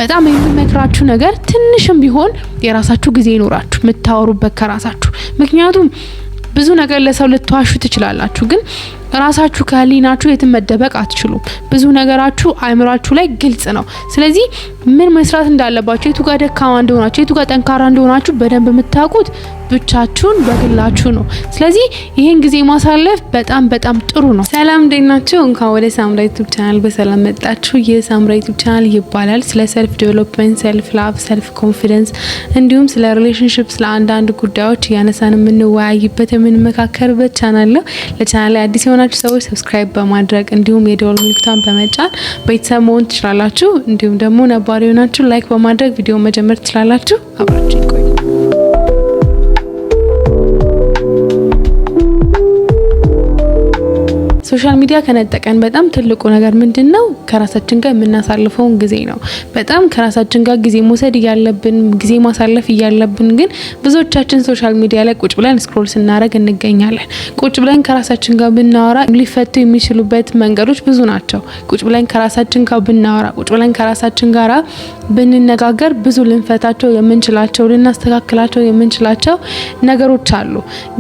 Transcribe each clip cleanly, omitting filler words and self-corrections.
በጣም የምመክራችሁ ነገር ትንሽም ቢሆን የራሳችሁ ጊዜ ይኖራችሁ የምታወሩበት ከራሳችሁ። ምክንያቱም ብዙ ነገር ለሰው ልትዋሹ ትችላላችሁ፣ ግን ራሳችሁ ከህሊናችሁ የትም መደበቅ አትችሉም። ብዙ ነገራችሁ አእምሯችሁ ላይ ግልጽ ነው። ስለዚህ ምን መስራት እንዳለባችሁ፣ የቱ ጋር ደካማ እንደሆናችሁ፣ የቱ ጋር ጠንካራ እንደሆናችሁ በደንብ የምታውቁት ብቻችሁን በግላችሁ ነው። ስለዚህ ይህን ጊዜ ማሳለፍ በጣም በጣም ጥሩ ነው። ሰላም፣ እንዴት ናችሁ? እንኳን ወደ ሳምራ ዩቲዩብ ቻናል በሰላም መጣችሁ። ይህ ሳምራ ዩቲዩብ ቻናል ይባላል። ስለ self development፣ self love፣ self confidence እንዲሁም ስለ relationship፣ ስለ አንዳንድ ጉዳዮች እያነሳን የምንወያይበት የምንመካከርበት ቻናል ነው። ለቻናል አዲስ የሆናችሁ ሰዎች subscribe በማድረግ እንዲሁም የደወል ምልክቷን በመጫን ቤተሰብ መሆን ትችላላችሁ። እንዲሁም ደግሞ ነባር የሆናችሁ like በማድረግ ቪዲዮ መጀመር ትችላላችሁ። አብራችሁ ይቆዩ። Social media ከነጠቀን በጣም ትልቁ ነገር ምንድነው? ከራሳችን ጋር የምናሳልፈውን ጊዜ ነው። በጣም ከራሳችን ጋር ጊዜ መውሰድ እያለብን፣ ጊዜ ማሳለፍ እያለብን ግን ብዙዎቻችን social media ላይ ቁጭ ብለን scroll ስናደርግ እንገኛለን። ቁጭ ብለን ከራሳችን ጋር ብናወራ ሊፈቱ የሚችሉበት መንገዶች ብዙ ናቸው። ቁጭ ብለን ከራሳችን ጋር ብናወራ፣ ቁጭ ብለን ከራሳችን ጋር ብንነጋገር ብዙ ልንፈታቸው የምንችላቸው፣ ልናስተካክላቸው የምንችላቸው ነገሮች አሉ።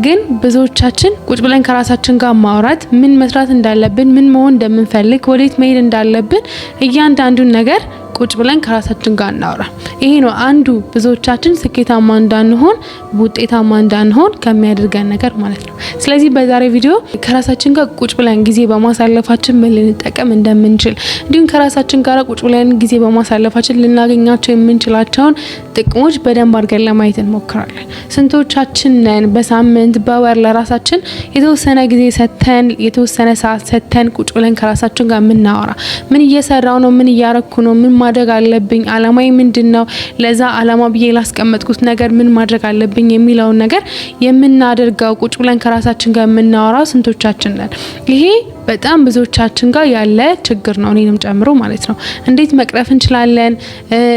ግን ብዙዎቻችን ቁጭ ብለን ከራሳችን ጋር ማውራት፣ ምን መስራት እንዳለብን፣ ምን መሆን እንደምንፈልግ፣ ወዴት መሄድ እንዳለብን እያንዳንዱን ነገር ቁጭ ብለን ከራሳችን ጋር እናውራ። ይሄ ነው አንዱ ብዙዎቻችን ስኬታማ እንዳንሆን፣ ውጤታማ እንዳንሆን ከሚያደርገን ነገር ማለት ነው። ስለዚህ በዛሬ ቪዲዮ ከራሳችን ጋር ቁጭ ብለን ጊዜ በማሳለፋችን ምን ልንጠቀም እንደምንችል፣ እንዲሁም ከራሳችን ጋር ቁጭ ብለን ጊዜ በማሳለፋችን ልናገኛቸው የምንችላቸውን ጥቅሞች በደንብ አድርገን ለማየት እንሞክራለን። ስንቶቻችን ነን በሳምንት፣ በወር ለራሳችን የተወሰነ ጊዜ ሰጥተን፣ የተወሰነ ሰዓት ሰጥተን ቁጭ ብለን ከራሳችን ጋር የምናወራ? ምን እየሰራው ነው? ምን እያረኩ ነው? ምን ማድረግ አለብኝ? አላማዬ ምንድነው? ለዛ አላማ ብዬ ላስቀመጥኩት ነገር ምን ማድረግ አለብኝ የሚለውን ነገር የምናደርገው፣ ቁጭ ብለን ከራሳችን ጋር የምናወራው ስንቶቻችን ነን? ይሄ በጣም ብዙዎቻችን ጋር ያለ ችግር ነው፣ እኔንም ጨምሮ ማለት ነው። እንዴት መቅረፍ እንችላለን?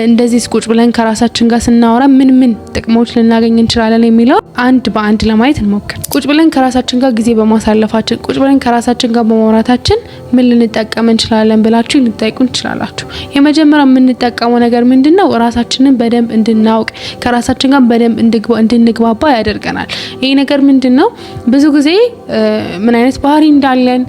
እንደዚህ ቁጭ ብለን ከራሳችን ጋር ስናወራ ምን ምን ጥቅሞች ልናገኝ እንችላለን የሚለው አንድ በአንድ ለማየት እንሞክር። ቁጭ ብለን ከራሳችን ጋር ጊዜ በማሳለፋችን፣ ቁጭ ብለን ከራሳችን ጋር በማውራታችን ምን ልንጠቀም እንችላለን ብላችሁ ልትጠይቁ ትችላላችሁ። የመጀመሪያው የምንጠቀመው ነገር ምንድነው? ራሳችንን በደንብ እንድናውቅ፣ ከራሳችን ጋር በደንብ እንድንግባባ ያደርገናል። ይሄ ነገር ምንድነው? ብዙ ጊዜ ምን አይነት ባህሪ እንዳለን፣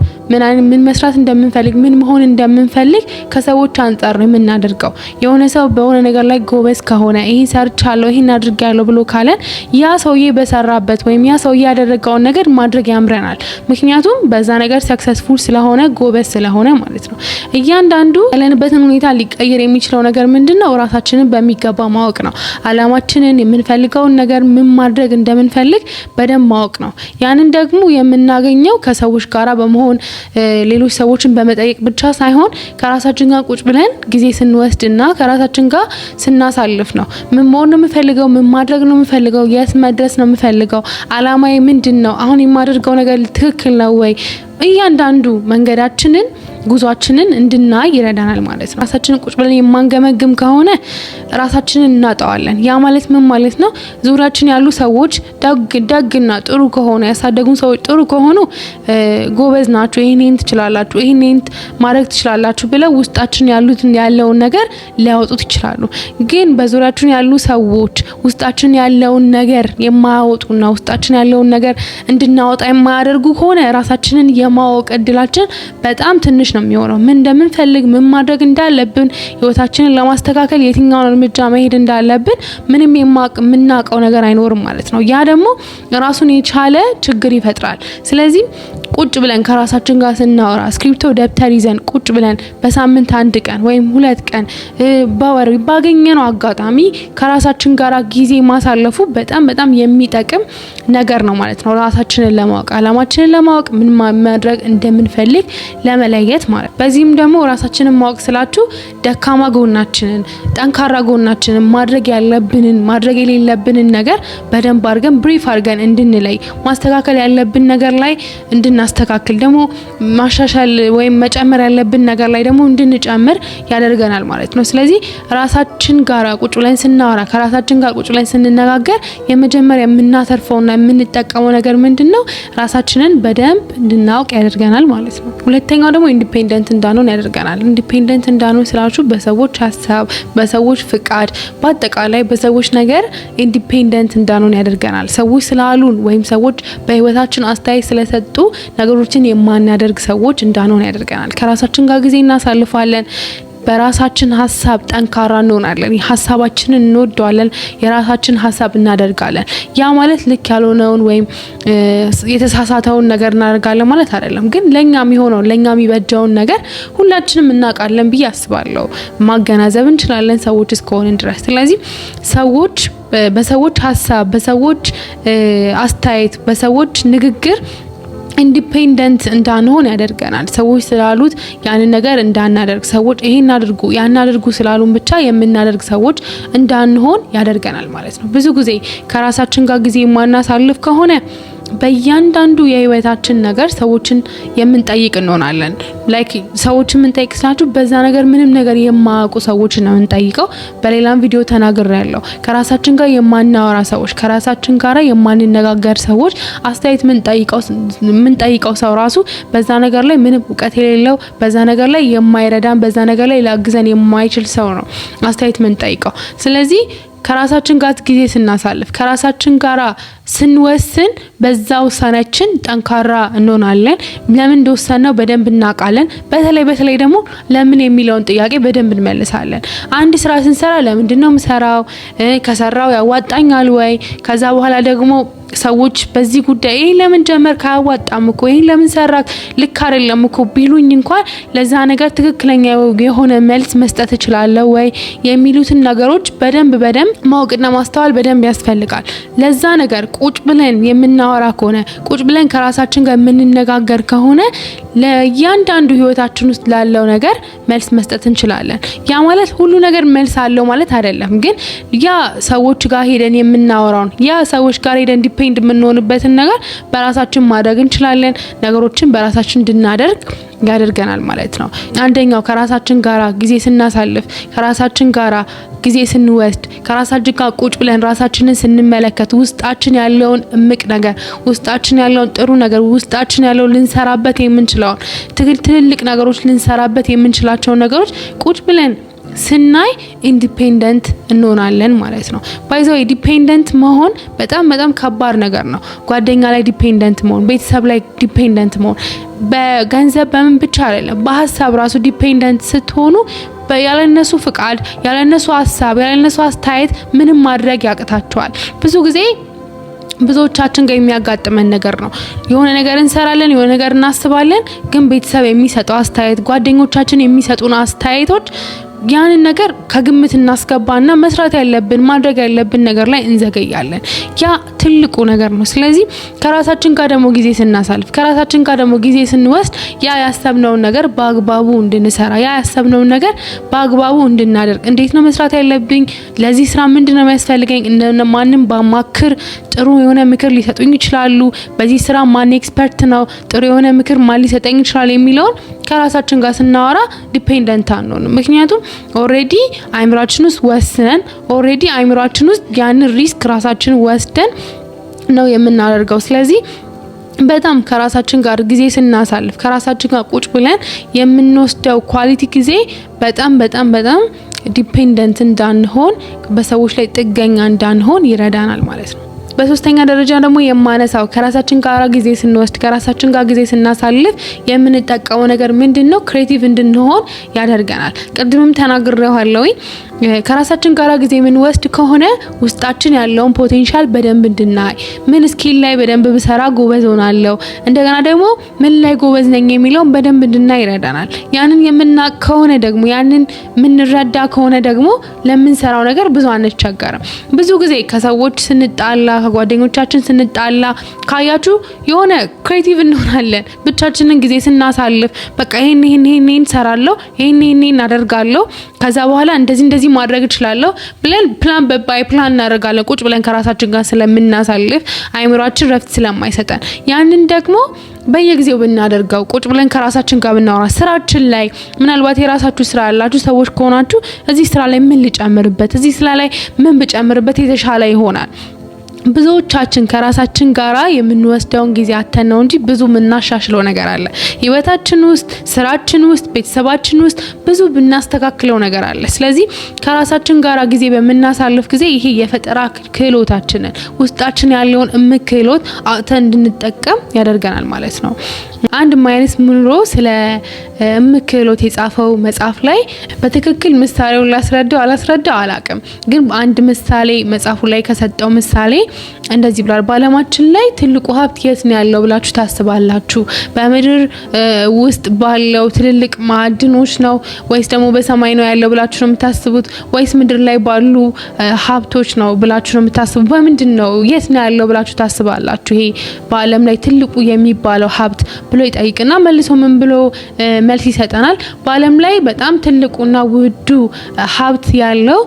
ምን መስራት እንደምንፈልግ፣ ምን መሆን እንደምንፈልግ ከሰዎች አንጻር ነው የምናደርገው። የሆነ ሰው በሆነ ነገር ላይ ጎበዝ ከሆነ፣ ይሄን ሰርቻለሁ፣ ይሄን አድርጌያለሁ ብሎ ካለን ያ ሰውዬ በሰራበት ወይም ያ ሰውዬ ያደረገውን ነገር ማድረግ ያምረናል። ምክንያቱም በዛ ነገር successful ስለሆነ፣ ጎበዝ ስለሆነ ማለት ነው። እያንዳንዱ ያለንበትን ሁኔታ ሊቀይር የሚችለው ነገር ምንድነው? ራሳችንን በሚገባ ማወቅ ነው። አላማችንን፣ የምንፈልገውን ነገር፣ ምን ማድረግ እንደምንፈልግ በደንብ ማወቅ ነው። ያንን ደግሞ የምናገኘው ከሰዎች ጋራ በመሆን፣ ሌሎች ሰዎችን በመጠየቅ ብቻ ሳይሆን ከራሳችን ጋር ቁጭ ብለን ጊዜ ስንወስድና ከራሳችን ጋር ስናሳልፍ ነው። ምን መሆን ነው የምፈልገው? ምን ማድረግ ነው የምፈልገው? የት መድረስ ነው የምፈልገው? አላማዬ ምንድነው? አሁን የማደርገው ነገር ትክክል ነው ወይ? እያንዳንዱ መንገዳችንን፣ ጉዟችንን እንድናይ ይረዳናል ማለት ነው። ራሳችንን ቁጭ ብለን የማንገመግም ከሆነ ራሳችንን እናጣዋለን። ያ ማለት ምን ማለት ነው? ዙሪያችን ያሉ ሰዎች ደግ ደግና ጥሩ ከሆኑ፣ ያሳደጉን ሰዎች ጥሩ ከሆኑ፣ ጎበዝ ናችሁ፣ ይሄን ትችላላችሁ፣ ይሄን ማድረግ ትችላላችሁ ብለው ውስጣችን ያለውን ነገር ሊያወጡት ይችላሉ። ግን በዙሪያችን ያሉ ሰዎች ውስጣችን ያለውን ነገር የማያወጡና ውስጣችን ያለውን ነገር እንድናወጣ የማያደርጉ ከሆነ ራሳችንን የማወቅ እድላችን በጣም ትንሽ ነው የሚሆነው። ምን እንደምንፈልግ፣ ምን ማድረግ እንዳለብን፣ ህይወታችንን ለማስተካከል የትኛውን እርምጃ መሄድ እንዳለብን ምንም የምናውቀው ነገር አይኖርም ማለት ነው። ያ ደግሞ ራሱን የቻለ ችግር ይፈጥራል። ስለዚህ ቁጭ ብለን ከራሳችን ጋር ስናወራ፣ እስክሪብቶ ደብተር ይዘን ቁጭ ብለን በሳምንት አንድ ቀን ወይም 2 ቀን፣ በወር ባገኘነው አጋጣሚ ከራሳችን ጋር ጊዜ ማሳለፉ በጣም በጣም የሚጠቅም ነገር ነው ማለት ነው። ራሳችንን ለማወቅ፣ አላማችንን ለማወቅ፣ ምን ማድረግ እንደምንፈልግ ለመለየት ማለት። በዚህም ደግሞ ራሳችንን ማወቅ ስላችሁ ደካማ ጎናችንን፣ ጠንካራ ጎናችንን፣ ማድረግ ያለብንን፣ ማድረግ የሌለብንን ነገር በደንብ አድርገን brief አድርገን እንድንለይ፣ ማስተካከል ያለብን ነገር ላይ እንድናስተካክል እንድናስተካክል፣ ደግሞ ማሻሻል ወይም መጨመር ያለብን ነገር ላይ ደግሞ እንድንጨምር ያደርገናል ማለት ነው። ስለዚህ ራሳችን ጋር ቁጭ ብለን ስናወራ፣ ከራሳችን ጋር ቁጭ ብለን ስንነጋገር የመጀመሪያ የምናተርፈውና የምንጠቀመው ነገር ምንድነው? ራሳችንን በደንብ እንድናውቅ ያደርገናል ማለት ነው። ሁለተኛው ደግሞ independent እንዳንሆን ያደርገናል። Independent እንዳንሆን ስላችሁ በሰዎች ሀሳብ፣ በሰዎች ፍቃድ፣ በአጠቃላይ በሰዎች ነገር independent እንዳንሆን ያደርገናል። ሰዎች ስላሉን ወይም ሰዎች በህይወታችን አስተያየት ስለሰጡ ነገሮችን የማናደርግ ሰዎች እንዳንሆን ያደርገናል። ከራሳችን ጋር ጊዜ እናሳልፋለን። በራሳችን ሀሳብ ጠንካራ እንሆናለን። ሀሳባችንን እንወደዋለን። የራሳችን ሀሳብ እናደርጋለን። ያ ማለት ልክ ያልሆነውን ወይም የተሳሳተውን ነገር እናደርጋለን ማለት አይደለም። ግን ለኛ የሚሆነውን፣ ለኛ የሚበጀውን ነገር ሁላችንም እናውቃለን ብዬ አስባለሁ። ማገናዘብ እንችላለን ሰዎች እስከሆንን ድረስ። ስለዚህ ሰዎች በሰዎች ሀሳብ፣ በሰዎች አስተያየት፣ በሰዎች ንግግር independent እንዳንሆን ያደርገናል። ሰዎች ስላሉት ያንን ነገር እንዳናደርግ፣ ሰዎች ይሄን አድርጉ ያን አድርጉ ስላሉን ብቻ የምናደርግ ሰዎች እንዳንሆን ያደርገናል ማለት ነው። ብዙ ጊዜ ከራሳችን ጋር ጊዜ የማናሳልፍ ከሆነ በእያንዳንዱ የህይወታችን ነገር ሰዎችን የምንጠይቅ እንሆናለን። Like ሰዎችን የምንጠይቅ ስላችሁ በዛ ነገር ምንም ነገር የማያውቁ ሰዎችን ነው የምንጠይቀው። በሌላም ቪዲዮ ተናግሬያለሁ። ከራሳችን ጋር የማናወራ ሰዎች፣ ከራሳችን ጋር የማንነጋገር ሰዎች፣ አስተያየት የምንጠይቀው ሰው ራሱ በዛ ነገር ላይ ምንም እውቀት የሌለው፣ በዛ ነገር ላይ የማይረዳን፣ በዛ ነገር ላይ ሊያግዘን የማይችል ሰው ነው አስተያየት የምንጠይቀው። ስለዚህ ከራሳችን ጋር ጊዜ ስናሳልፍ፣ ከራሳችን ጋር ስንወስን በዛ ውሳኔያችን ጠንካራ እንሆናለን። ለምን እንደወሰንነው በደንብ እናውቃለን። በተለይ በተለይ ደግሞ ለምን የሚለውን ጥያቄ በደንብ እንመልሳለን። አንድ ስራ ስንሰራ ለምንድን ነው የምሰራው? ከሰራው ያዋጣኛል ወይ? ከዛ በኋላ ደግሞ ሰዎች በዚህ ጉዳይ ይሄን ለምን ጀመርክ፣ አያዋጣም እኮ፣ ይሄን ለምን ሰራክ፣ ልክ አይደለም እኮ ቢሉኝ እንኳን ለዛ ነገር ትክክለኛ የሆነ መልስ መስጠት እችላለሁ ወይ የሚሉትን ነገሮች በደንብ በደንብ ማወቅና ማስተዋል በደንብ ያስፈልጋል። ለዛ ነገር ቁጭ ብለን የምናወራ ከሆነ፣ ቁጭ ብለን ከራሳችን ጋር የምንነጋገር ከሆነ ለእያንዳንዱ ህይወታችን ውስጥ ላለው ነገር መልስ መስጠት እንችላለን። ያ ማለት ሁሉ ነገር መልስ አለው ማለት አይደለም። ግን ያ ሰዎች ጋር ሄደን የምናወራውን፣ ያ ሰዎች ጋር ሄደን depend የምንሆንበትን ነገር በራሳችን ማድረግ እንችላለን። ነገሮችን በራሳችን እንድናደርግ ያደርገናል ማለት ነው። አንደኛው ከራሳችን ጋራ ጊዜ ስናሳልፍ፣ ከራሳችን ጋራ ጊዜ ስንወስድ፣ ከራሳችን ጋር ቁጭ ብለን ራሳችንን ስንመለከት ውስጣችን ያለውን እምቅ ነገር፣ ውስጣችን ያለውን ጥሩ ነገር፣ ውስጣችን ያለውን ልንሰራበት የምንችለውን ትልልቅ ነገሮች፣ ልንሰራበት የምንችላቸውን ነገሮች ቁጭ ብለን ስናይ independent እንሆናለን ማለት ነው። By the way፣ dependent መሆን በጣም በጣም ከባድ ነገር ነው። ጓደኛ ላይ dependent መሆን፣ ቤተሰብ ላይ dependent መሆን፣ በገንዘብ በምን ብቻ አይደለም፣ በሀሳብ ራሱ dependent ስትሆኑ ያለነሱ ፍቃድ፣ ያለነሱ ሀሳብ፣ ያለነሱ አስተያየት ምንም ማድረግ ያቅታችኋል። ብዙ ጊዜ ብዙዎቻችን ጋር የሚያጋጥመን ነገር ነው። የሆነ ነገር እንሰራለን፣ የሆነ ነገር እናስባለን፣ ግን ቤተሰብ የሚሰጠው አስተያየት፣ ጓደኞቻችን የሚሰጡን አስተያየቶች ያንን ነገር ከግምት እናስገባና መስራት ያለብን፣ ማድረግ ያለብን ነገር ላይ እንዘገያለን። ያ ትልቁ ነገር ነው። ስለዚህ ከራሳችን ጋር ደግሞ ጊዜ ስናሳልፍ፣ ከራሳችን ጋር ደግሞ ጊዜ ስንወስድ ያ ያሰብነውን ነገር በአግባቡ እንድንሰራ፣ ያ ያሰብነውን ነገር በአግባቡ እንድናደርግ፣ እንዴት ነው መስራት ያለብኝ፣ ለዚህ ስራ ምንድን ነው የሚያስፈልገኝ፣ ማንን ባማክር ጥሩ የሆነ ምክር ሊሰጡኝ ይችላሉ፣ በዚህ ስራ ማን expert ነው፣ ጥሩ የሆነ ምክር ማን ሊሰጠኝ ይችላል የሚለውን ከራሳችን ጋር ስናወራ dependent አንሆንም። ምክንያቱም already አይምሯችን ውስጥ ወስነን፣ already አይምሯችን ውስጥ ያንን risk ራሳችን ወስደን ነው የምናደርገው። ስለዚህ በጣም ከራሳችን ጋር ጊዜ ስናሳልፍ፣ ከራሳችን ጋር ቁጭ ብለን የምንወስደው quality ጊዜ በጣም በጣም በጣም dependent እንዳንሆን፣ በሰዎች ላይ ጥገኛ እንዳንሆን ይረዳናል ማለት ነው። በሶስተኛ ደረጃ ደግሞ የማነሳው ከራሳችን ጋር ጊዜ ስንወስድ፣ ከራሳችን ጋር ጊዜ ስናሳልፍ የምንጠቀመው ነገር ምንድነው? Creative እንድንሆን ያደርገናል። ቅድምም ተናግሬዋለሁኝ። ከራሳችን ጋር ጊዜ የምንወስድ ከሆነ ውስጣችን ያለውን potential በደንብ እንድናይ፣ ምን skill ላይ በደንብ ብሰራ ጎበዝ ሆናለሁ፣ እንደገና ደግሞ ምን ላይ ጎበዝ ነኝ የሚለውን በደንብ እንድናይ ይረዳናል። ያንን የምናውቅ ከሆነ ደግሞ፣ ያንን የምንረዳ ከሆነ ደግሞ ለምንሰራው ነገር ብዙ አንቸገርም። ብዙ ጊዜ ከሰዎች ስንጣላ፣ ከጓደኞቻችን ስንጣላ ካያችሁ የሆነ creative እንሆናለን። ብቻችንን ጊዜ ስናሳልፍ በቃ ይሄን ይሄን ይሄን እሰራለሁ፣ ይሄን ይሄን አደርጋለሁ፣ ከዛ በኋላ እንደዚህ እንደዚህ ማድረግ እችላለሁ ብለን plan by plan እናደርጋለን። ቁጭ ብለን ከራሳችን ጋር ስለምናሳልፍ አይምሯችን ረፍት ስለማይሰጠን ያንን ደግሞ በየጊዜው ብናደርገው፣ ቁጭ ብለን ከራሳችን ጋር ብናወራ፣ ስራችን ላይ ምናልባት የራሳችሁ ስራ ያላችሁ ሰዎች ከሆናችሁ እዚህ ስራ ላይ ምን ልጨምርበት፣ እዚህ ስራ ላይ ምን ብጨምርበት የተሻለ ይሆናል። ብዙዎቻችን ከራሳችን ጋራ የምንወስደውን ጊዜ አተን ነው እንጂ ብዙ የምናሻሽለው ነገር አለ። ህይወታችን ውስጥ፣ ስራችን ውስጥ፣ ቤተሰባችን ውስጥ ብዙ ብናስተካክለው ነገር አለ። ስለዚህ ከራሳችን ጋራ ጊዜ በምናሳልፍ ጊዜ ይሄ የፈጠራ ክህሎታችንን፣ ውስጣችን ያለውን እምቅ ክህሎት አውጥተን እንድንጠቀም ያደርገናል ማለት ነው። አንድ ማይልስ ሙንሮ ስለ እምቅ ክህሎት የጻፈው መጽሐፍ ላይ፣ በትክክል ምሳሌውን ላስረዳው አላስረዳው አላቅም፣ ግን አንድ ምሳሌ መጽሐፉ ላይ ከሰጠው ምሳሌ እንደዚህ ብሏል። በአለማችን ላይ ትልቁ ሀብት የት ነው ያለው ብላችሁ ታስባላችሁ? በምድር ውስጥ ባለው ትልልቅ ማዕድኖች ነው ወይስ ደግሞ በሰማይ ነው ያለው ብላችሁ ነው የምታስቡት? ወይስ ምድር ላይ ባሉ ሀብቶች ነው ብላችሁ ነው የምታስቡት? በምንድን ነው፣ የት ነው ያለው ብላችሁ ታስባላችሁ? ይሄ በዓለም ላይ ትልቁ የሚባለው ሀብት ብሎ ይጠይቅና መልሶ ምን ብሎ መልስ ይሰጠናል? በዓለም ላይ በጣም ትልቁና ውዱ ሀብት ያለው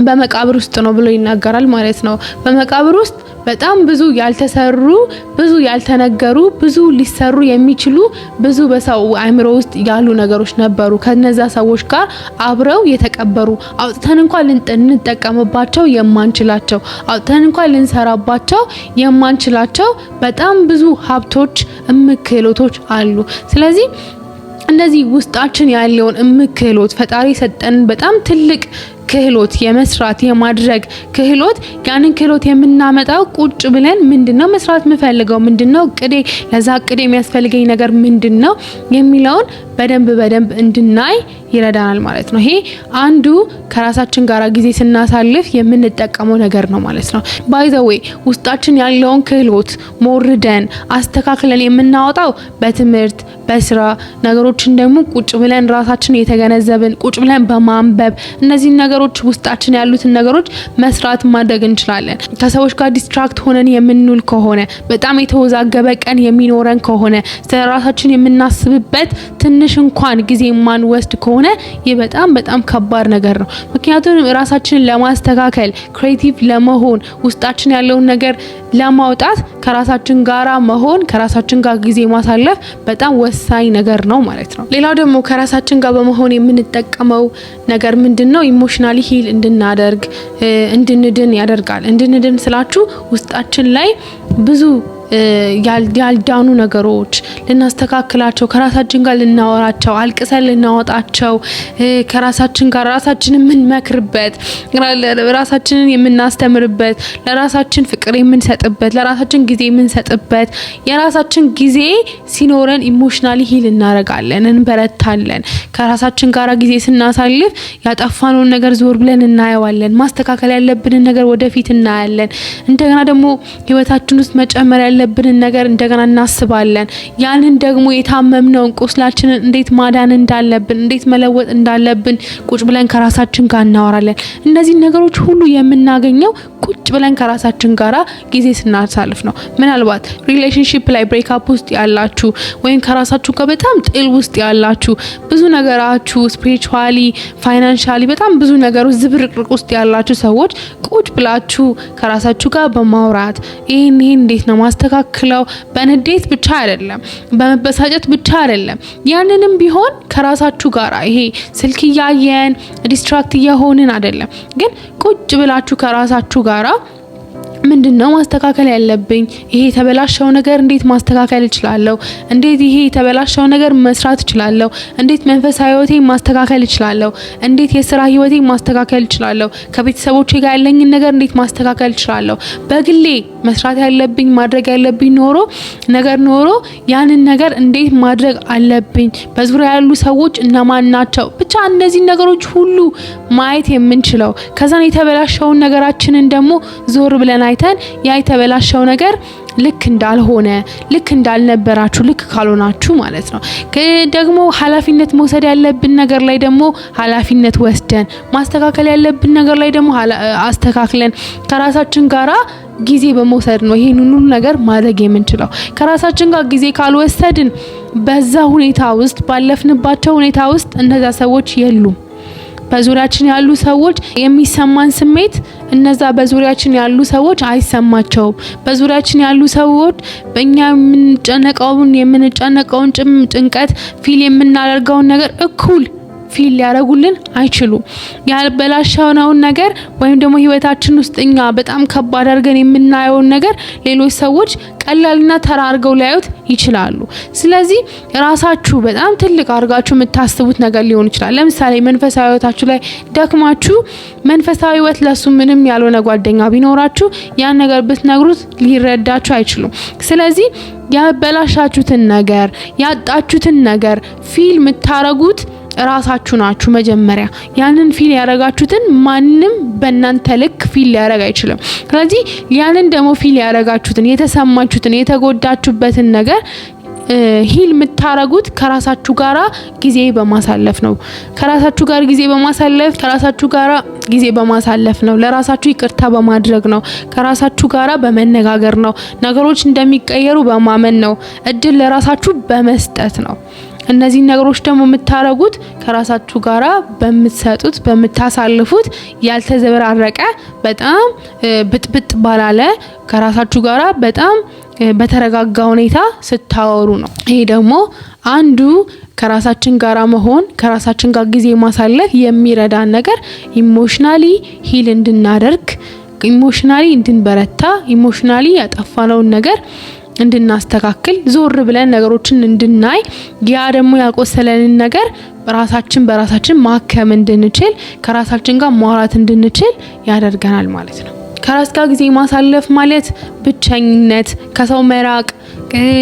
በመቃብር ውስጥ ነው ብሎ ይናገራል ማለት ነው። በመቃብር ውስጥ በጣም ብዙ ያልተሰሩ፣ ብዙ ያልተነገሩ፣ ብዙ ሊሰሩ የሚችሉ፣ ብዙ በሰው አእምሮ ውስጥ ያሉ ነገሮች ነበሩ። ከነዛ ሰዎች ጋር አብረው የተቀበሩ፣ አውጥተን እንኳን ልንጠቀምባቸው የማንችላቸው፣ አውጥተን እንኳን ልንሰራባቸው የማንችላቸው በጣም ብዙ ሀብቶች፣ እምቅ ክህሎቶች አሉ። ስለዚህ እንደዚህ ውስጣችን ያለውን እምቅ ክህሎት፣ ፈጣሪ የሰጠን በጣም ትልቅ ክህሎት፣ የመስራት የማድረግ ክህሎት፣ ያንን ክህሎት የምናመጣው ቁጭ ብለን ምንድነው መስራት የምፈልገው፣ ምንድነው እቅዴ፣ ለዛ እቅዴ የሚያስፈልገኝ ነገር ምንድነው የሚለውን በደንብ በደንብ እንድናይ ይረዳናል ማለት ነው። ይሄ አንዱ ከራሳችን ጋር ጊዜ ስናሳልፍ የምንጠቀመው ነገር ነው ማለት ነው። By the way፣ ውስጣችን ያለውን ክህሎት ሞርደን አስተካክለን የምናወጣው በትምህርት፣ በስራ፣ ነገሮችን ደግሞ ቁጭ ብለን ራሳችን የተገነዘብን፣ ቁጭ ብለን በማንበብ እነዚህን ነገሮች፣ ውስጣችን ያሉትን ነገሮች መስራት ማድረግ እንችላለን። ከሰዎች ጋር distract ሆነን የምንውል ከሆነ፣ በጣም የተወዛገበ ቀን የሚኖረን ከሆነ፣ ስለ ራሳችን የምናስብበት ትንሽ እንኳን ጊዜ የማንወስድ ከሆነ ይህ በጣም በጣም ከባድ ነገር ነው። ምክንያቱም ራሳችንን ለማስተካከል፣ creative ለመሆን፣ ውስጣችን ያለውን ነገር ለማውጣት ከራሳችን ጋራ መሆን፣ ከራሳችን ጋር ጊዜ ማሳለፍ በጣም ወሳኝ ነገር ነው ማለት ነው። ሌላው ደግሞ ከራሳችን ጋር በመሆን የምንጠቀመው ነገር ምንድን ነው? Emotionally heal እንድናደርግ፣ እንድንድን ያደርጋል። እንድንድን ስላችሁ ውስጣችን ላይ ብዙ ያልዳኑ ነገሮች ልናስተካክላቸው፣ ከራሳችን ጋር ልናወራቸው፣ አልቅሰን ልናወጣቸው፣ ከራሳችን ጋር ራሳችንን የምንመክርበት፣ ራሳችንን የምናስተምርበት፣ ለራሳችን ፍቅር የምንሰጥበት፣ ለራሳችን ጊዜ የምንሰጥበት፣ የራሳችን ጊዜ ሲኖረን emotionally heal እናደርጋለን፣ እንበረታለን። ከራሳችን ጋር ጊዜ ስናሳልፍ ያጠፋነውን ነገር ዞር ብለን እናየዋለን። ማስተካከል ያለብንን ነገር ወደፊት እናያለን። እንደገና ደግሞ ህይወታችን ውስጥ መጨመር ያለብንን ነገር እንደገና እናስባለን። ያንን ደግሞ የታመምነውን ቁስላችንን እንዴት ማዳን እንዳለብን፣ እንዴት መለወጥ እንዳለብን ቁጭ ብለን ከራሳችን ጋር እናወራለን። እነዚህን ነገሮች ሁሉ የምናገኘው ቁጭ ብለን ከራሳችን ጋራ ጊዜ ስናሳልፍ ነው። ምናልባት relationship ላይ breakup ውስጥ ያላችሁ ወይም ከራሳችሁ ጋር በጣም ጥል ውስጥ ያላችሁ፣ ብዙ ነገራችሁ spiritually፣ financially በጣም ብዙ ነገሮች ዝብርቅርቅ ውስጥ ያላችሁ ሰዎች ቁጭ ብላችሁ ከራሳችሁ ጋር በማውራት ይህን ይህን እንዴት ነው ማስተካክለው፣ በንዴት ብቻ አይደለም፣ በመበሳጨት ብቻ አይደለም። ያንንም ቢሆን ከራሳችሁ ጋር ይሄ ስልክ እያየን distract እየሆንን አይደለም፣ ግን ቁጭ ብላችሁ ከራሳችሁ ጋራ ምንድን ነው ማስተካከል ያለብኝ? ይሄ የተበላሸው ነገር እንዴት ማስተካከል እችላለሁ? እንዴት ይሄ የተበላሸው ነገር መስራት እችላለሁ? እንዴት መንፈሳዊ ህይወቴን ማስተካከል እችላለሁ? እንዴት የስራ ህይወቴን ማስተካከል እችላለሁ? ከቤተሰቦቼ ጋር ያለኝን ነገር እንዴት ማስተካከል እችላለሁ? በግሌ መስራት ያለብኝ፣ ማድረግ ያለብኝ ነገር ኖሮ ያንን ነገር እንዴት ማድረግ አለብኝ? በዙሪያ ያሉ ሰዎች እነማን ናቸው? ብቻ እነዚህን ነገሮች ሁሉ ማየት የምንችለው፣ ከዛን የተበላሸውን ነገራችንን ደግሞ ዞር ብለን አይተን ያ የተበላሸው ነገር ልክ እንዳልሆነ፣ ልክ እንዳልነበራችሁ፣ ልክ ካልሆናችሁ ማለት ነው። ደግሞ ኃላፊነት መውሰድ ያለብን ነገር ላይ ደግሞ ኃላፊነት ወስደን፣ ማስተካከል ያለብን ነገር ላይ ደግሞ አስተካክለን ከራሳችን ጋራ ጊዜ በመውሰድ ነው ይሄንን ሁሉ ነገር ማድረግ የምንችለው። ከራሳችን ጋር ጊዜ ካልወሰድን በዛ ሁኔታ ውስጥ፣ ባለፍንባቸው ሁኔታ ውስጥ እነዛ ሰዎች የሉም። በዙሪያችን ያሉ ሰዎች የሚሰማን ስሜት እነዛ በዙሪያችን ያሉ ሰዎች አይሰማቸውም። በዙሪያችን ያሉ ሰዎች በእኛ የምንጨነቀውን ጭንቀት፣ feel የምናደርገውን ነገር እኩል feel ሊያደርጉልን አይችሉም። ያበላሸነውን ነገር ወይም ደግሞ ህይወታችን ውስጥ እኛ በጣም ከባድ አድርገን የምናየውን ነገር ሌሎች ሰዎች ቀላልና ተራ አድርገው ሊያዩት ይችላሉ። ስለዚህ ራሳችሁ በጣም ትልቅ አድርጋችሁ የምታስቡት ነገር ሊሆን ይችላል። ለምሳሌ መንፈሳዊ ህይወታችሁ ላይ ደክማችሁ መንፈሳዊ ህይወት ለሱ ምንም ያልሆነ ጓደኛ ቢኖራችሁ ያን ነገር ብትነግሩት ሊረዳችሁ አይችሉም። ስለዚህ ያበላሻችሁትን ነገር፣ ያጣችሁትን ነገር feel የምታረጉት ራሳችሁ ናችሁ። መጀመሪያ ያንን feel ያረጋችሁትን ማንም በእናንተ ልክ feel ሊያረግ አይችልም። ስለዚህ ያንን ደግሞ feel ያረጋችሁትን፣ የተሰማችሁትን፣ የተጎዳችሁበትን ነገር heal የምታረጉት ከራሳችሁ ጋራ ጊዜ በማሳለፍ ነው። ከራሳችሁ ጋር ጊዜ በማሳለፍ፣ ከራሳችሁ ጋራ ጊዜ በማሳለፍ ነው። ለራሳችሁ ይቅርታ በማድረግ ነው። ከራሳችሁ ጋራ በመነጋገር ነው። ነገሮች እንደሚቀየሩ በማመን ነው። እድል ለራሳችሁ በመስጠት ነው። እነዚህን ነገሮች ደግሞ የምታረጉት ከራሳችሁ ጋራ በምትሰጡት፣ በምታሳልፉት ያልተዘበራረቀ፣ በጣም ብጥብጥ ባላለ፣ ከራሳችሁ ጋራ በጣም በተረጋጋ ሁኔታ ስታወሩ ነው። ይሄ ደግሞ አንዱ ከራሳችን ጋራ መሆን፣ ከራሳችን ጋር ጊዜ ማሳለፍ የሚረዳን ነገር emotionally heal እንድናደርግ፣ emotionally እንድንበረታ፣ emotionally ያጠፋነውን ነገር እንድናስተካክል፣ ዞር ብለን ነገሮችን እንድናይ፣ ያ ደግሞ ያቆሰለንን ነገር ራሳችን በራሳችን ማከም እንድንችል፣ ከራሳችን ጋር ማውራት እንድንችል ያደርገናል ማለት ነው። ከራስ ጋር ጊዜ ማሳለፍ ማለት ብቸኝነት፣ ከሰው መራቅ፣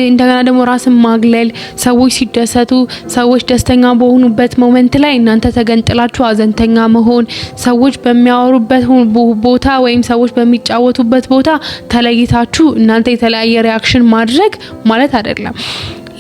እንደገና ደግሞ ራስን ማግለል፣ ሰዎች ሲደሰቱ፣ ሰዎች ደስተኛ በሆኑበት moment ላይ እናንተ ተገንጥላችሁ አዘንተኛ መሆን፣ ሰዎች በሚያወሩበት ቦታ ወይም ሰዎች በሚጫወቱበት ቦታ ተለይታችሁ እናንተ የተለያየ reaction ማድረግ ማለት አይደለም።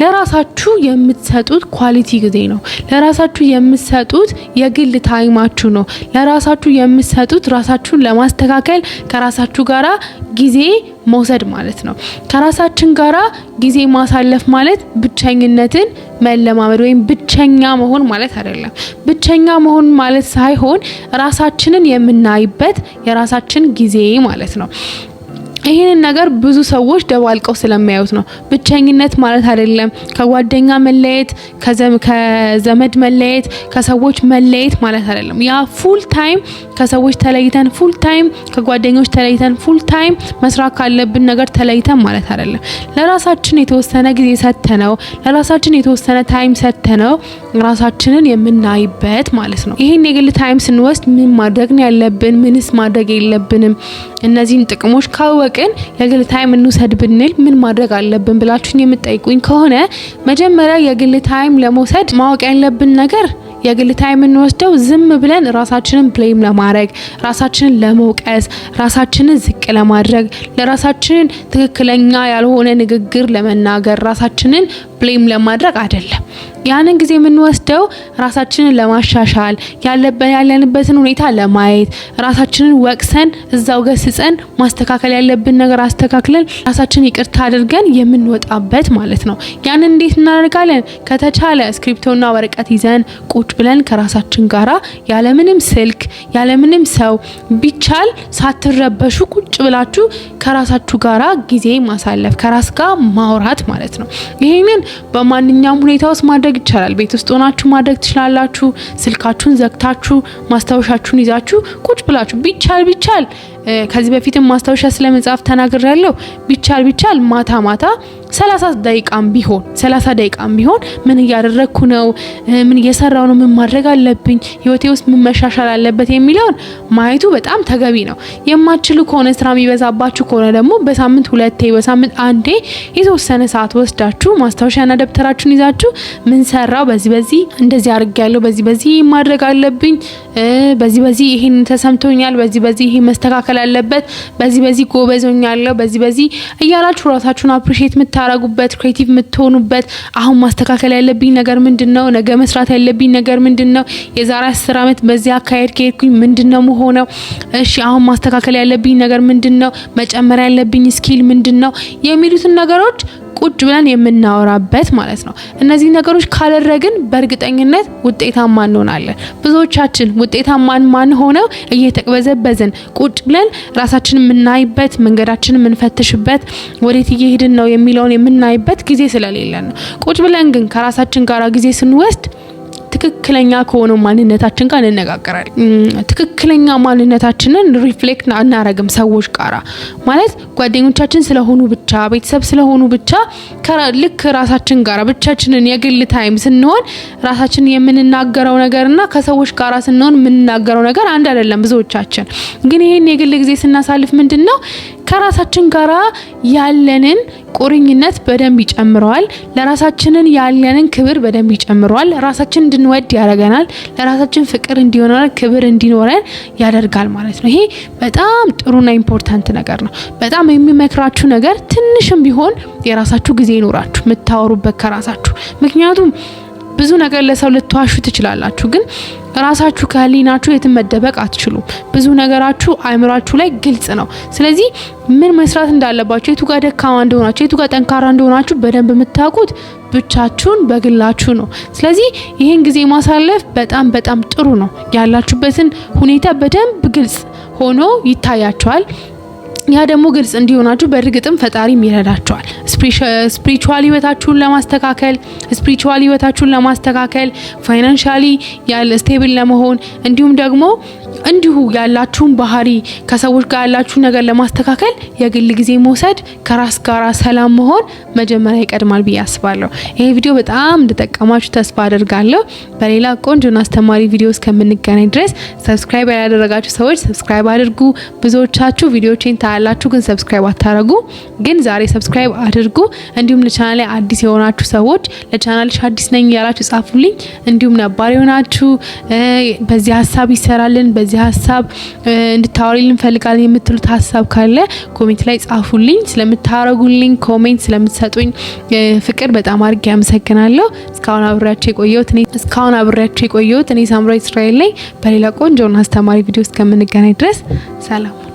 ለራሳችሁ የምትሰጡት quality ጊዜ ነው። ለራሳችሁ የምትሰጡት የግል time ኣችሁ ነው። ለራሳችሁ የምትሰጡት ራሳችሁን ለማስተካከል ከራሳችሁ ጋራ ጊዜ መውሰድ ማለት ነው። ከራሳችን ጋራ ጊዜ ማሳለፍ ማለት ብቸኝነትን መለማመድ ወይም ብቸኛ መሆን ማለት አይደለም። ብቸኛ መሆን ማለት ሳይሆን ራሳችንን የምናይበት የራሳችን ጊዜ ማለት ነው። ይህንን ነገር ብዙ ሰዎች ደባልቀው ስለሚያዩት ነው። ብቸኝነት ማለት አይደለም። ከጓደኛ መለየት፣ ከዘመድ መለየት፣ ከሰዎች መለየት ማለት አይደለም። ያ full time ከሰዎች ተለይተን፣ full time ከጓደኞች ተለይተን፣ full time መስራት ካለብን ነገር ተለይተን ማለት አይደለም። ለራሳችን የተወሰነ ጊዜ ሰጥተነው፣ ለራሳችን የተወሰነ time ሰጥተነው ራሳችንን የምናይበት ማለት ነው። ይህን የግል time ስንወስድ ምን ማድረግ ነው ያለብን? ምንስ ማድረግ የለብንም? እነዚህን ጥቅሞች ካወቅን የግል time እንውሰድ ብንል ምን ማድረግ አለብን ብላችሁን የምትጠይቁኝ ከሆነ፣ መጀመሪያ የግል time ለመውሰድ ማወቅ ያለብን ነገር የግል time የምንወስደው ዝም ብለን ራሳችንን blame ለማድረግ፣ ራሳችንን ለመውቀስ፣ ራሳችንን ዝቅ ለማድረግ፣ ለራሳችንን ትክክለኛ ያልሆነ ንግግር ለመናገር፣ ራሳችንን blame ለማድረግ አይደለም። ያንን ጊዜ የምንወስደው ራሳችንን ለማሻሻል፣ ያለንበትን ሁኔታ ለማየት፣ ራሳችንን ወቅሰን፣ እዛው ገስጸን፣ ማስተካከል ያለብን ነገር አስተካክለን፣ ራሳችንን ይቅርታ አድርገን የምንወጣበት ማለት ነው። ያንን እንዴት እናደርጋለን? ከተቻለ እስክሪፕቶና ወረቀት ይዘን ቁጭ ብለን ከራሳችን ጋራ ያለምንም ስልክ፣ ያለምንም ሰው፣ ቢቻል ሳትረበሹ ቁጭ ብላችሁ ከራሳችሁ ጋራ ጊዜ ማሳለፍ፣ ከራስ ጋር ማውራት ማለት ነው። ይሄንን በማንኛውም ሁኔታ ውስጥ ማድረግ ይቻላል። ቤት ውስጥ ሆናችሁ ማድረግ ትችላላችሁ። ስልካችሁን ዘግታችሁ ማስታወሻችሁን ይዛችሁ ቁጭ ብላችሁ፣ ቢቻል ቢቻል፣ ከዚህ በፊትም ማስታወሻ ስለመጻፍ ተናግሬያለሁ። ቢቻል ቢቻል ማታ ማታ 30 ደቂቃም ቢሆን፣ 30 ደቂቃም ቢሆን ምን እያደረግኩ ነው፣ ምን እየሰራሁ ነው፣ ምን ማድረግ አለብኝ፣ ህይወቴ ውስጥ ምን መሻሻል አለበት የሚለውን ማየቱ በጣም ተገቢ ነው። የማትችሉ ከሆነ፣ ስራ የሚበዛባችሁ ከሆነ ደግሞ በሳምንት ሁለቴ፣ በሳምንት አንዴ የተወሰነ ሰዓት ወስዳችሁ ማስታወሻና ደብተራችሁን ይዛችሁ ምን ሰራሁ፣ በዚህ በዚህ እንደዚህ አድርጌያለሁ፣ በዚህ በዚህ ማድረግ አለብኝ፣ በዚህ በዚህ ይሄን ተሰምቶኛል፣ በዚህ በዚህ ይሄ መስተካከል አለበት፣ በዚህ በዚህ ጎበዝ ሆኛለሁ፣ በዚህ በዚህ እያላችሁ ራሳችሁን appreciate የምታረጉበት፣ creative የምትሆኑበት፣ አሁን ማስተካከል ያለብኝ ነገር ምንድን ነው? ነገ መስራት ያለብኝ ነገር ምንድን ነው? የዛሬ 10 አመት በዚህ አካሄድ ከሄድኩኝ ምንድን ነው ምሆነው? እሺ፣ አሁን ማስተካከል ያለብኝ ነገር ምንድን ነው? መጨመር ያለብኝ skill ምንድን ነው? የሚሉትን ነገሮች ቁጭ ብለን የምናወራበት ማለት ነው። እነዚህ ነገሮች ካደረግን በእርግጠኝነት ውጤታማ እንሆናለን። ብዙዎቻችን ውጤታማ ማንሆነው እየተቅበዘበዝን፣ ቁጭ ብለን ራሳችንን የምናይበት፣ መንገዳችንን የምንፈትሽበት፣ ወዴት እየሄድን ነው የሚለውን የምናይበት ጊዜ ስለሌለን ነው። ቁጭ ብለን ግን ከራሳችን ጋር ጊዜ ስንወስድ ትክክለኛ ከሆነው ማንነታችን ጋር እንነጋገራለን። ትክክለኛ ማንነታችንን reflect አናረግም ሰዎች ጋራ። ማለት ጓደኞቻችን ስለሆኑ ብቻ፣ ቤተሰብ ስለሆኑ ብቻ፣ ልክ ራሳችን ጋራ ብቻችንን የግል time ስንሆን ራሳችንን የምንናገረው ነገርና ከሰዎች ጋራ ስንሆን የምንናገረው ነገር አንድ አይደለም። ብዙዎቻችን ግን ይሄን የግል ጊዜ ስናሳልፍ ምንድን ነው፣ ከራሳችን ጋራ ያለንን ቁርኝነት በደንብ ይጨምረዋል። ለራሳችንን ያለንን ክብር በደንብ ይጨምረዋል። ራሳችን እንድንወድ ያደርገናል። ለራሳችን ፍቅር እንዲኖረን፣ ክብር እንዲኖረን ያደርጋል ማለት ነው። ይሄ በጣም ጥሩና important ነገር ነው። በጣም የምመክራችሁ ነገር ትንሽም ቢሆን የራሳችሁ ጊዜ ይኑራችሁ የምታወሩበት ከራሳችሁ። ምክንያቱም ብዙ ነገር ለሰው ልትዋሹ ትችላላችሁ፣ ግን ራሳችሁ ከህሊናችሁ የትም መደበቅ አትችሉም። ብዙ ነገራችሁ አእምሯችሁ ላይ ግልጽ ነው። ስለዚህ ምን መስራት እንዳለባችሁ፣ የቱ ጋር ደካማ እንደሆናችሁ፣ የቱ ጋር ጠንካራ እንደሆናችሁ በደንብ የምታውቁት ብቻችሁን በግላችሁ ነው። ስለዚህ ይህን ጊዜ ማሳለፍ በጣም በጣም ጥሩ ነው። ያላችሁበትን ሁኔታ በደንብ ግልጽ ሆኖ ይታያችኋል። ያ ደግሞ ግልጽ እንዲሆናችሁ በእርግጥም ፈጣሪም ይረዳችኋል። Spiritual ህይወታችሁን ለማስተካከል፣ financially ያለ stable ለመሆን፣ እንዲሁም ደግሞ እንዲሁ ያላችሁን ባህሪ፣ ከሰዎች ጋር ያላችሁን ነገር ለማስተካከል የግል ጊዜ መውሰድ፣ ከራስ ጋር ሰላም መሆን መጀመሪያ ይቀድማል ብዬ አስባለሁ። ይሄ ቪዲዮ በጣም እንደጠቀማችሁ ተስፋ አደርጋለሁ። በሌላ ቆንጆና አስተማሪ ቪዲዮ እስከምንገናኝ ድረስ subscribe ያላደረጋችሁ ሰዎች subscribe አድርጉ። ብዙዎቻችሁ ቪዲዮቼን ታያላችሁ፣ ግን subscribe አታረጉ። ግን ዛሬ subscribe አድርጉ። እንዲሁም ለቻናሌ አዲስ የሆናችሁ ሰዎች ለቻናልሽ አዲስ ነኝ ያላችሁ ጻፉልኝ። እንዲሁም ነባር የሆናችሁ በዚህ ሀሳብ ይሰራልን፣ በዚህ ሀሳብ እንድታወሪልን እንፈልጋለን የምትሉት ሀሳብ ካለ comment ላይ ጻፉልኝ። ስለምታረጉልኝ comment፣ ስለምትሰጡኝ ፍቅር በጣም አድርጌ አመሰግናለሁ። እስካሁን አብሬያችሁ የቆየሁት እኔ ሳምራዊት እስራኤል ነኝ። በሌላ ቆንጆና አስተማሪ ቪዲዮ እስከምንገናኝ ድረስ ሰላም።